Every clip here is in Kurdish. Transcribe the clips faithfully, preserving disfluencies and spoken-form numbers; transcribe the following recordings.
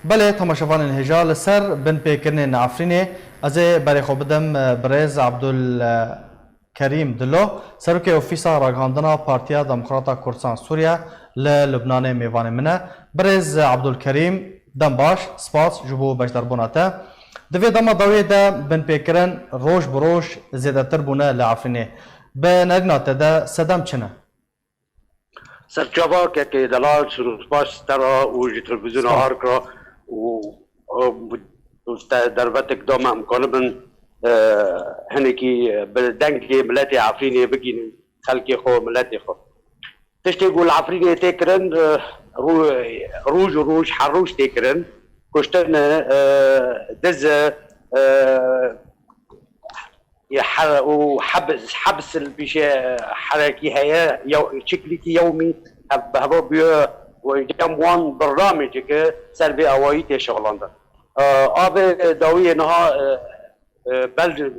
Belê, temaşevanên hêja, li ser binpêkirinên Efrînê ez ê berê xwe bidim, e, birêz Abdul, e, Kerîm Dilo, serokê Ofîsa Ragihandina Partiya Demokrata Kurdistan Sûriye li Lubnanê mêvanê min e. Birêz Abdul Kerîm, dem baş, spas ji bo beşdarbûna te. Di vê dema dawiyê de binpêkirin roj bi roj zêdetir bûne li Efrînê. Bi nerîna te de sedem çi ne? Serçava kekê delal, spas te re û ji televîzyona Spas. Ark re û, û, û te dervetek da me em kanibin, e, hinekî bi dengê miletê Efrînê bigînin, xelkê xwe, miletê xwe. Tiştê ku li Efrînê tê kirin, e, rû-, roj û roj, her roj tê kirin, kuştin e, e, diz e, e, Ye her-, û hebs, hebs li pîşê herekî heye, yew, çiklikî yewmî hev-, bi heva bûye û cem wan birnameceke ser vê awayî tê şixulandin. E, avê dawiyê niha, e, e, bel-,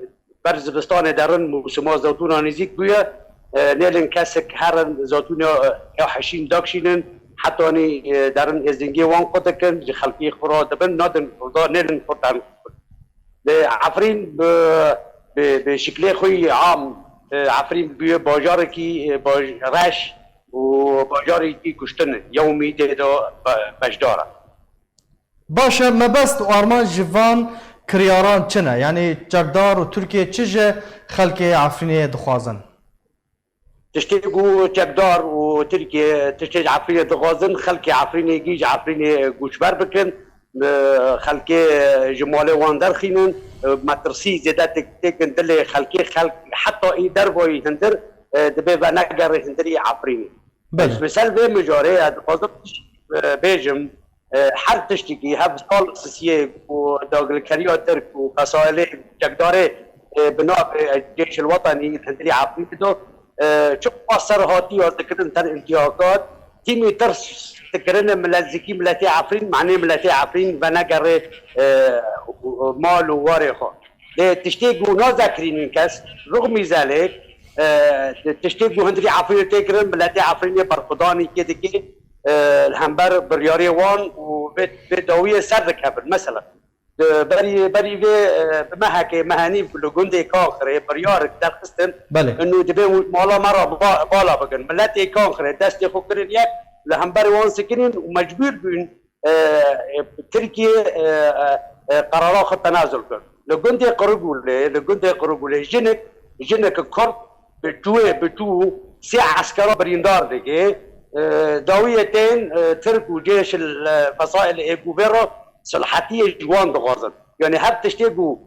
ber zivistanê derin mûsima zatûna nêzîk bûye. E, nêlin kesek herin zatûna, e, ya heşîn dakşînin, hetanî, e, derin êzingê wan xwe dikin, ji xelkê xwe re dibin, nadin Kurda, nêlin Kurd herin. Li Efrîn bi, bi, bi şiklê xwe yî am, e, Efrîn bûye bajarekî, e, baj-, reş û bajarekî kuştin e. Yewmî tê de be-, beşdar e. Baş e, mebest û armanc ji van kiryaran çi ne? Yanî çekdar û Tirkiye çi ji xelkê Efrînê dixwazin? Tiştê ku çekdar û Tirkiye, tiştê ji Efrînê dixwazin, xelkê Efrînê gî ji Efrînê goçber bikin, e, xelkê ji malê wan derxînin, e, metirsî zêde tê-, têkin dilê xelkê, xelk heta î dervayî hundir, e, dibê venegere hundirî Efrînê. Belê. Ez li ser vê mijarê ez dixwazim, e, bêjim, E, her tiştekî, hev sal sisiyê û dagirkeriya Tirk û fesailê çekdarê, e, bi navê Ceyşil Wetenî li hundirî Efrînê de, e, çiqas ser hatiye dikirin ser întihakat, tîmî tirs dikirin milet zikî miletê Efrîn, manê miletê Efrîn venegere, e, mal û warê xwe. Lê tiştê ku nazekirînin kes, rixmî zelê, e, tiştê ku hundirî Efrînê tê kirin, miletê Efrînê berxwedanî kê dike, e, li hember biryarê wan û vê, vê dawiyê ser dikevin. Mesela, di berî, berî vê, e, bi mehekê, mehenî li gundê Kaxirê biryarek derxistin, Belê. Inu dibê mala me re ba-, bala bikin. Miletê Kaxirê destê xwe kirin yek, li hember wan sekinîn û mecbûr bûn, e, e, Tirkiye, e, e, e, qerara xwe tenazul kir. Li gundê Qurugulê, li gundê Qurugulê jinik, jinik Kurd bi çûyê, bi çû sê eskera birîndar dike. E, dawiyê tên, e, Tirk û cêş, e, fesail ê guvê re silhetiyê ji wan dixwazin. Yanî her tiştê ku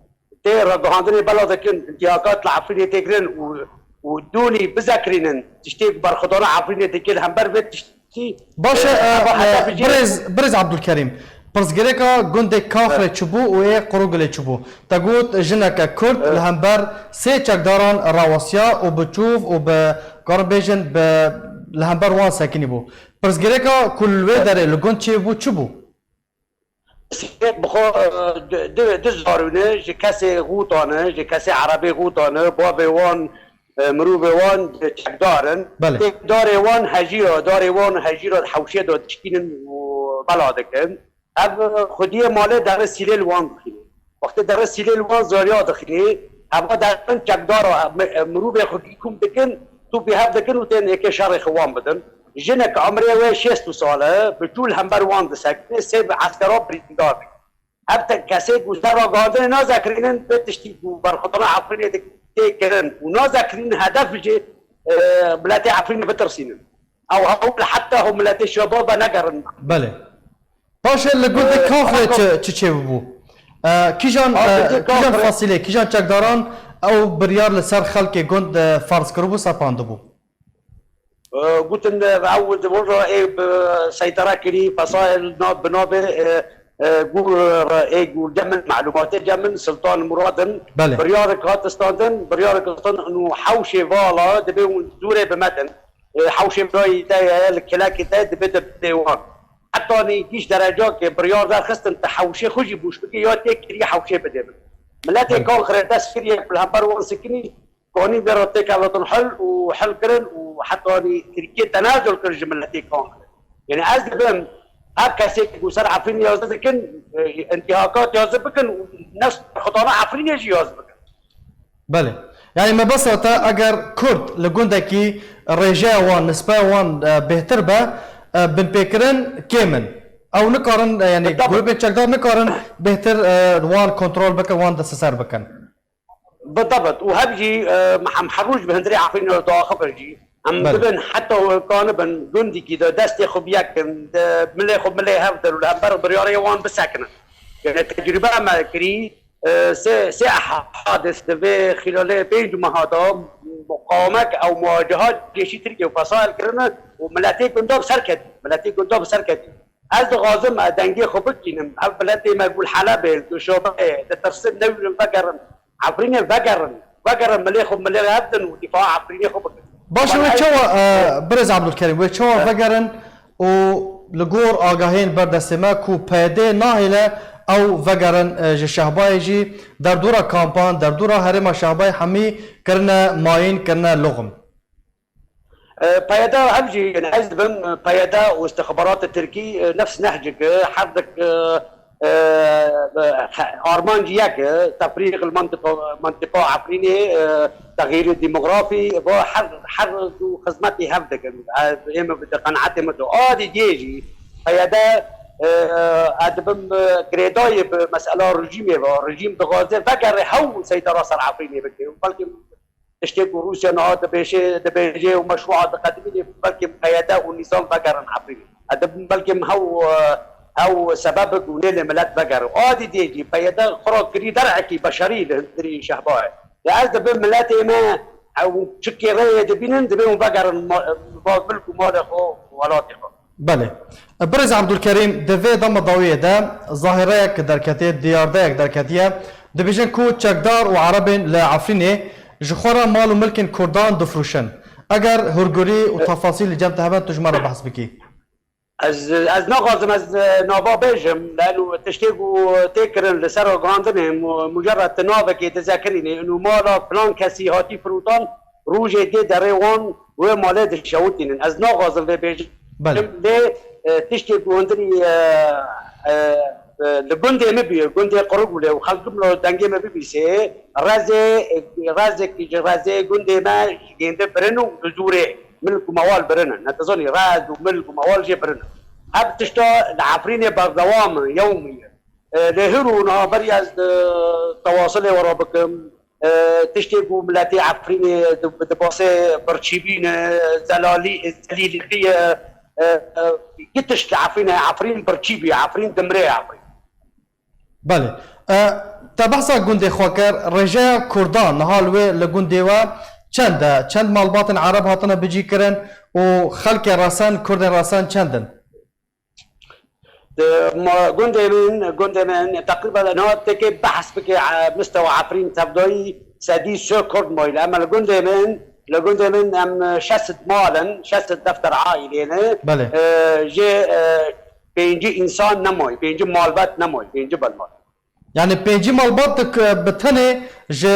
tê ragihandinê bela dikin, întihakat li Efrînê tê kirin û, û dûnî bizekirînin tiştê ku berxwedana Efrînê dike li hember vê tiştî, Baş e, e, e, eva heta e, bijê birêz, birêz Abdulkerîm, pirsgirêka gundê Kaxirê Evet. çi bû û ê Qurugulê çi bû? Te got jineke Kurd Evet. li hember sê çekdaran rawestiya û bi çûv û bi, karin bêjin, bi, li hember wan sekinî bû. Pirsgirêka ku li wê Evet. derê li gund çêbû çi bû? Sê bi xwe, e, di, di, di zarûne, ji kesê Xûtane, ji kesê Erebê Xûtane, bavê wan, e, mirovê wan çekdar in. Belê. Tê darê wan hejî re, darê wan hejî re hewşê de dişkînin û bela dikin. Ev xwediyê malê derê sîlê li wan dixîne. Wextê derê sîlê li wan zariya dixîne, heva derin çekdara, mi-, mirovê xwe gî kom dikin, topî hev dikin û tên êkê şerê xwe wan bidin. Jinek emrê wê şêst û sal e, bi çû li hember wan disekine, sê bi eskera birîndar dikin. Ev te-, kesê ku ser ragihandinê nazekirînin, vê tiştî ku berxwedana Efrînê dik-, tê kirin û nazekirînin hedef jî, e, miletê Efrînê bitirsînin. Ew hewl heta ew miletê şebab venegerin. Belê. Baş e, li gundê Ee, Kaxirê Kaxirê çi, çi çêbûbû? E, kîjan, Kaxirê, e, kîjan Kaxirê. Fasîlê, kîjan çekdaran ew biryar li ser xelkê gund, e, ferz kiribû, sepandibû? Ee, gotin, e, ew di vir re ê bi seytera kirî, fesail na-, bi navê, e, e, gûr re ê gûr de min, malûmatê de min, Sultan Muradin, Belê. Biryarek hat standin, biryarek hat standin û hewşê vala dibê hûn dûrê bimedin. E, hewşê birayî te ye, li kilekê te dibe di dê wan. Hetanî gîş derecakê biryar derxistin, te hewşê xwe jî bûş bike ya tê kiriye hewşê bidê min. Miletê Belê. Kaxirê dest kiriye li hember wan sikinî, kanî vê re têkevin hil û hil kirin û hetanî Tirkiye tenazul kir ji miletê Kaxirê. Yanî ez dibim, Her kesê ku ser Efrînê yazî dikin, e, întihakat yazî bikin û ne xwedana Efrînê jî yazî bikin. Belê. Yanî mebesta te eger Kurd li gundekî rêjeya wan, nisbeya wan, e, bêhtir be, e, binpêkirin kêm in. Ew nikarin, e, yanî Bi tabi. grûpên çekdar nikarin bêhtir, e, wan kontrol bikin, wan desteser bikin. Bi tabi. Û hev jî, e, em her roj bi hundirê Efrînê re diaxivin jî. Em Belê. dibin heta kanibin gundekî de destê xwe bi yek kin, de milê xwe milê hev der û li hember biryarê wan bisekinin. Yani tecrûbe me kirî, e, sê, sê hadis di vê xîlalê pênc meha de muqamek ew muwaceha cêşî Tirkiye û fesail kirine û miletê gunda bi ser ketî. Miletê gunda bi ser ketî. Ez dixwazim, e, dengê xwe bikînim. Ev miletê me gul Helebê, Duşobe, ditirsin, newîrin vegerin. Efrînê vegerin. Vegerin milê xwe, milê hev din û dîfaa Efrînê xwe bikin. Baş, Wan wê ev çawa, e, birêz Abdulkerim, wê çawa E. vegerin û li gor agahiyên ber destê me ku P Y D nahêle ew vegerin, e, ji Şehbayê jî derdora kampan, derdora herêma Şehbayê hemî kirine mayîn, kirine loxim. E, P Y D hev jî, yani ez dibim, e, P Y D û istixbaratê Tirkî, e, nefs nehcik, e, herdik, e, e, e, armanc yek, e, tefrîq li mantiqa, mantiqa Efrînê, e, texyîrê demografî, bo her, her du xizmetî hev dikin. E, ê min bi qenaetê min do. A dî diyê jî, P Y D, e, e, ez dibim, e, girêdayê bi mesela rejîmê ve. Rejîm dixwaze vegere hew seydara ser Efrînê bike. Belkî tiştê ku Rûsya niha dibêje, dibêje û meşrûa diqedimîne, belkî P Y D û nîzam vegerin Efrînê. Ede belkî hew, hew sebebek û nêlê milet vegerin. A dî dê jî P Y D xwe ra kirî derekî beşerî li hundirî Şehbayê. Ya ez dibim miletê me ew çikê rêyê dibînin, dibê hûn vegerin ma-, ma-, milk û malê xwe û welatê xwe. Belê. Birêz Abdulkerîm, di vê dema dawiyê de zahireyek derketiye, diyardeyek derketiye. Dibêjin ku çekdar û erebên li Efrînê ji xwe re mal û milkên Kurdan difrûşin. Eger hûrgurî û E- tefasîl li cem te hebe, tu ji me re behs bikî. Ez, ez naxwazim ez, e, nava bêjim, leno tiştê ku tê kirin li ser agandinê mu-, mucerred tu navekê dize kirînê, û mala filan kesî hatî firotan, rojê dê derê wan wê malê dişewitînin. Ez naxwazim vê bêjim. Belê. Lê, e, tiştê ku hundirî, e, e, e, li gundê min bûye, gundê Qurugulê û xelkê min dengê min bibîsê, rezê, e, rezekî ji rezê gundê me ji gêndê birin û li zûrê milk û mewal birin in. Ne dizanî rez û milk û mewal jê birin in. Ev tişta li Efrînê berdewam in, yewmî ye. E, lê hir û niha berî ez di tewasilê we re bikim, e, tiştê ku miletê Efrînê di, di basê birçîbîn e, zelalî, zelîlî ye, e, e, gi tişt li Efrînê, Efrîn birçîbî, Efrîn dimrê Efrîn. Belê. E, te behsa gundê xwe kir, rêjeya Kurdan niha li wê li gundê we çend e? Çend malbatên Ereb hatine bicîkirin û xelkê resen, Kurdên resen çend in? Di ma-, gundê min, gundê min teqrîben niha têkê behs bike, e, mistewa Efrîn tevdayî sedî sê Kurd mayî. Em li gundê min, li gundê min em şeş sed mal in, şeş sed defter aîlê ne. Belê. E, jê, e, pêncî însan nemayî, pêncî malbat nemayî, pêncî belmat. Yani pêncî malbat di k-, bi tenê ji,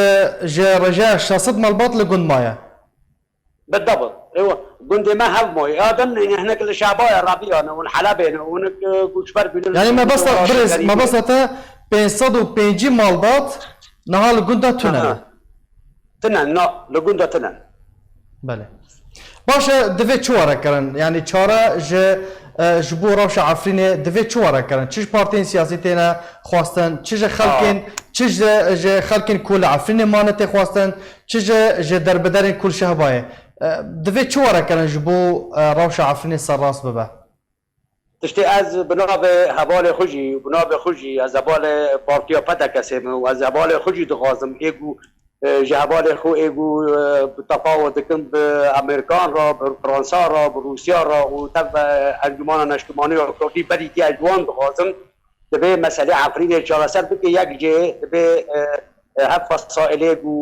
ji rêjeya şeş sed malbat li gund maye. Bi tabi. Ewa, gundê me hev moy. Ya din hinek li Şehbayê rabiyane, hûn Helebê ne, hûn, e, goçber bînin. Yani mebesta, birêz, mebesta te pênc sed û pêncî malbat niha li gunda tune ne? Aha. Tine, na, li gunda tine. Belê. Baş e, divê çi were kirin? Yani çare ji, e, ji bo rewşa Efrînê divê çi were kirin? Çi ji partiyên siyasî têne xwestin, çi ji xelkên, Ha. çi ji, ji xelkên ku li Efrînê mane tê xwestin, çi ji, ji derbiderên ku li Şehbayê. E, divê çi were kirin ji bo, e, rewşa Efrînê serrast bibe? Tiştê ez bi navê hevalê xwe jî, bi navê xwe jî, ez hevalê partiya P D K'ê me û ez hevalê xwe jî dixwazim, ê ku, e, ji hevalê xwe ê ku, e, bi tefawut dikim bi Amerîkan re, bi Fransa re, bi Rûsya re û tev, e, Encûmena Neştimanî ya Kurdî berî diye ji wan dixwazim, divê meselê Efrînê çareser bike, yek jê divê, e, e, hev fesailê ku,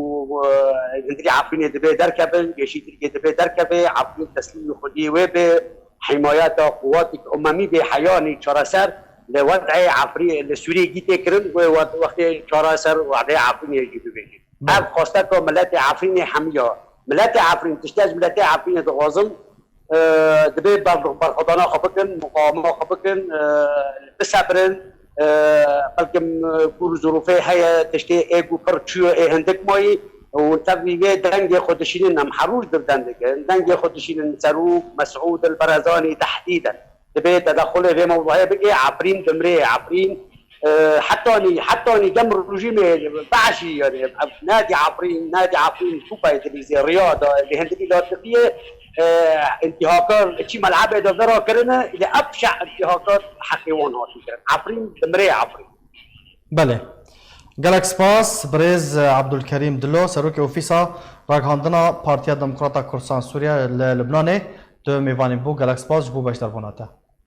e, hundirî Efrînê divê derkevin, geşî Tirkiyê divê derkeve, Efrîn teslîmî xwediyê wê be, himayeta quwatî umemî bê heyanî çareser li wed'ê Efrî-, li Sûriyê gî tê kirin, wê wed-, wextê çareser wed'ê Efrînê jî bibêjin. Belê. Ev xwesteka miletê Efrînê hemiya. Miletê Efrîn, tiştê ez miletê Efrînê dixwazim, e, dibê ber-, berxwedana xwe bikin, muqawema xwe bikin, e, bisebirin. E, belkim, e, ku zirûfê heye, tiştê ê ku pir çûye ê hindik mayî û tevî vê dengê xwe dişînin, em her roj dibden dikin, dengê xwe dişînin Serok Mesûd el Berezanî tehdîden. Dibê tedexulê vê mewzuhê bike, Efrîn dimrê, Efrîn, e, hetanî, hetanî dem rejîmê Beşî, yani, ev Nadî Efrîn, Nadî Efrîn, Kupa Îngilîzê, Riyada, li hindikî latixiyê, e, intihakar çî melebê de vera kirine, lê ev şe intihakar heqê wan hatî kirin. Efrîn, dimrê Efrîn. Belê. Gelek spas, birêz Abdulkerîm Dilo, Serokê Ofîsa Ragihandina Partiya Demokrata Kurdistan Sûriye li Lubnanê, tu mêvanî bû. Gelek spas ji bo beşdarbûna te.